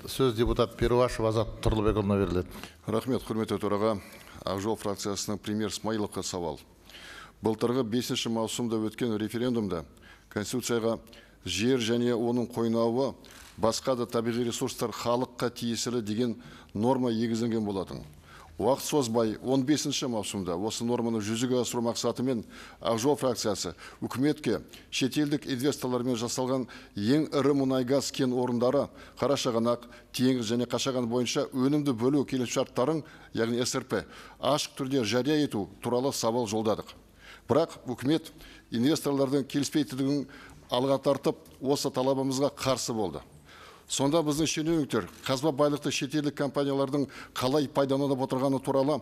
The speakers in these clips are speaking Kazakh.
Сөз депутат Перуашев Азат Тұрлыбекұлына беріледі. Рахмет, құрметті төраға. Ақ жол фракциясының премьер Смайыловқа сауал. Былтырғы 5 маусымда өткен референдумда Конституцияға жер және оның қойнауы, басқа да табиғи ресурстар халыққа тиесілі деген норма енгізілген болатын. Уақыт созбай 15 маусымда осы норманы жүзеге асыру мақсатымен Ақ жол фракциясы үкіметке шетелдік инвесторлармен жасалған ең ірі мұнай-газ кен орындары Қарашығанақ, Теңіз және Қашаған бойынша өнімді бөлу келісімшарттарын, яғни СРП, ашық түрде жария ету туралы сауал жолдадық. Бірақ үкімет инвесторлардың келіспейтіндігін алға тартып, осы талабымызға қарсы болды. Сонда біздің шенеуніктер қазба байлықты шетелдік компаниялардың қалай пайдаланып отырғаны туралы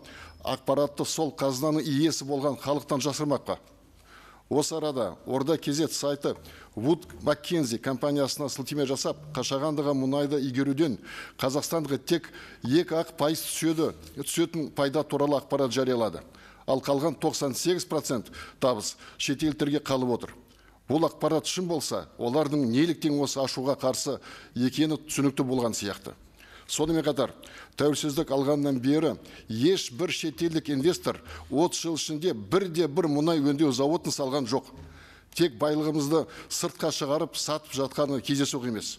ақпаратты сол қазынаның иесі болған халықтан жасырмаққа. Осы арада Орда Кезет сайты Wood Mackenzie компаниясына сілтеме жасап, Қашағандағы мұнайды игеруден Қазақстанға тек 2% түсетін пайда туралы ақпарат жариялады. Ал қалған 98% табыс шетелдіктерге қалып отыр. Бұл ақпарат шын болса, олардың неліктен осы ашуға қарсы екені түсінікті болған сияқты. Сонымен қатар, тәуелсіздік алғаннан бері ешбір шетелдік инвестор 30 жыл ішінде бірде бір мұнай өңдеу зауытын салған жоқ. Тек байлығымызды сыртқа шығарып сатып жатқаны кездейсоқ емес.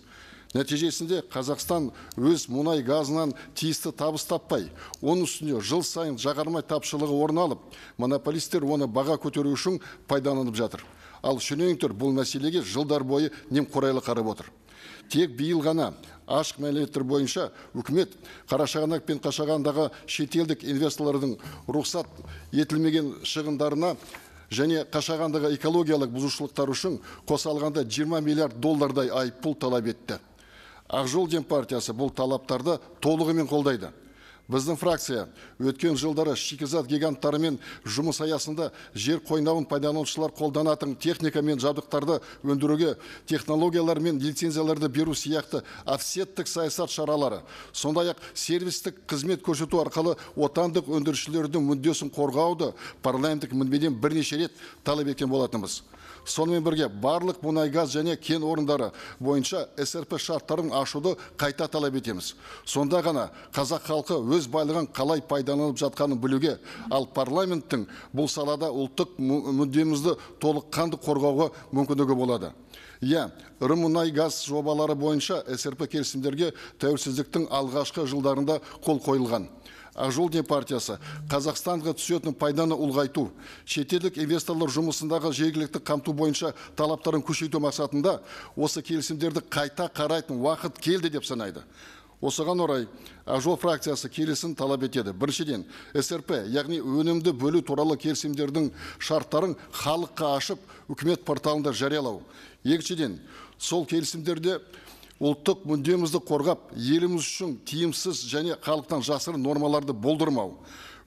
Нәтижесінде Қазақстан өз мұнай газынан тиісті табыс таппай, оның үстіне жыл сайын жағармай тапшылығы орын алып, монополистер оны баға көтеру үшін пайдаланып жатыр. Ал шенеуніктер бұл мәселеге жылдар бойы немқұрайлы қарап отыр. Тек биыл ғана ашық мәліметтер бойынша үкімет Қарашығанақ пен Қашағандағы шетелдік инвесторлардың рұқсат етілмеген шығындарына және Қашағандағы экологиялық бұзушылықтар үшін қоса алғанда 20 миллиард доллардай айыппұл талап етті. Ақ жол демпартиясы бұл талаптарды толығымен қолдайды. Біздің фракция өткен жылдары шикізат гиганттарымен жұмыс аясында жер қойнауын пайдаланушылар қолданатын техника мен жабдықтарды өндіруге технологиялар мен лицензияларды беру сияқты офсеттік саясат шаралары, сондай-ақ сервистік қызмет көрсету арқылы отандық өндірушілердің мүддесін қорғауды парламенттік мінбеден бірнеше рет талап еткен болатынбыз. Сонымен бірге барлық мұнай-газ және кен орындары бойынша СРП шарттарын ашуды қайта талап етеміз. Сонда ғана қазақ халқы өз байлығын қалай пайдаланып жатқанын білуге, ал парламенттің бұл салада ұлттық мүддемізді толыққанды қорғауға мүмкіндігі болады. Иә, ірі мұнай-газ жобалары бойынша СРП келісімдерге тәуелсіздіктің алғашқы жылдарында қол қойылған. Ақ жол партиясы Қазақстанға түсетін пайданы ұлғайту, шетелдік инвесторлар жұмысындағы жергілікті қамту бойынша талаптарын күшейту мақсатында осы келісімдерді қайта қарайтын уақыт келді деп санайды. Осыған орай Ақ жол фракциясы келісін талап етеді. Біріншіден, СРП, яғни өнімді бөлу туралы келісімдердің шарттарын халыққа ашып, үкімет порталында жариялау. Екіншіден, сол келісімдерде ұлттық мүддемізді қорғап, еліміз үшін тиімсіз және халықтан жасырын нормаларды болдырмау.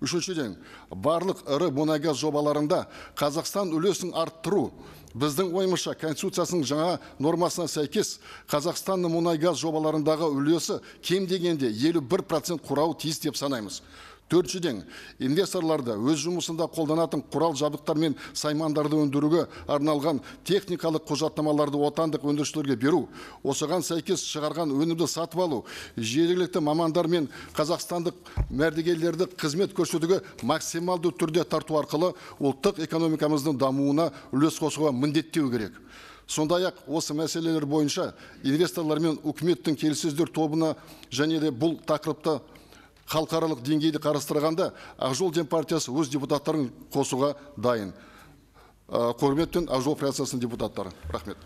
Үшіншіден, барлық ірі мұнай-газ жобаларында Қазақстан үлесін арттыру. Біздің ойымызша, Конституциясының жаңа нормасына сәйкес, Қазақстанның мұнай-газ жобаларындағы үлесі кем дегенде 51% құрауы тиіс деп санаймыз. Төртіншіден, инвесторларды өз жұмысында қолданатын құрал жабдықтар мен саймандарды өндіруге арналған техникалық құжаттамаларды отандық өндірушілерге беру, осыған сәйкес шығарған өнімді сатып алу, жергілікті мамандар мен қазақстандық мәрдігерлерді қызмет көрсетуге максималды түрде тарту арқылы ұлттық экономикамыздың дамуына үлес қосуға міндеттеу керек. Сондай-ақ осы мәселелер бойынша инвесторлар мен үкіметтің келіссөздер тобына және де бұл тақырыпта халықаралық деңгейді қарастырғанда Ақ жол демпартиясы өз депутаттарын қосуға дайын. Құрметпен, Ақ жол фракциясының депутаттары. Рахмет.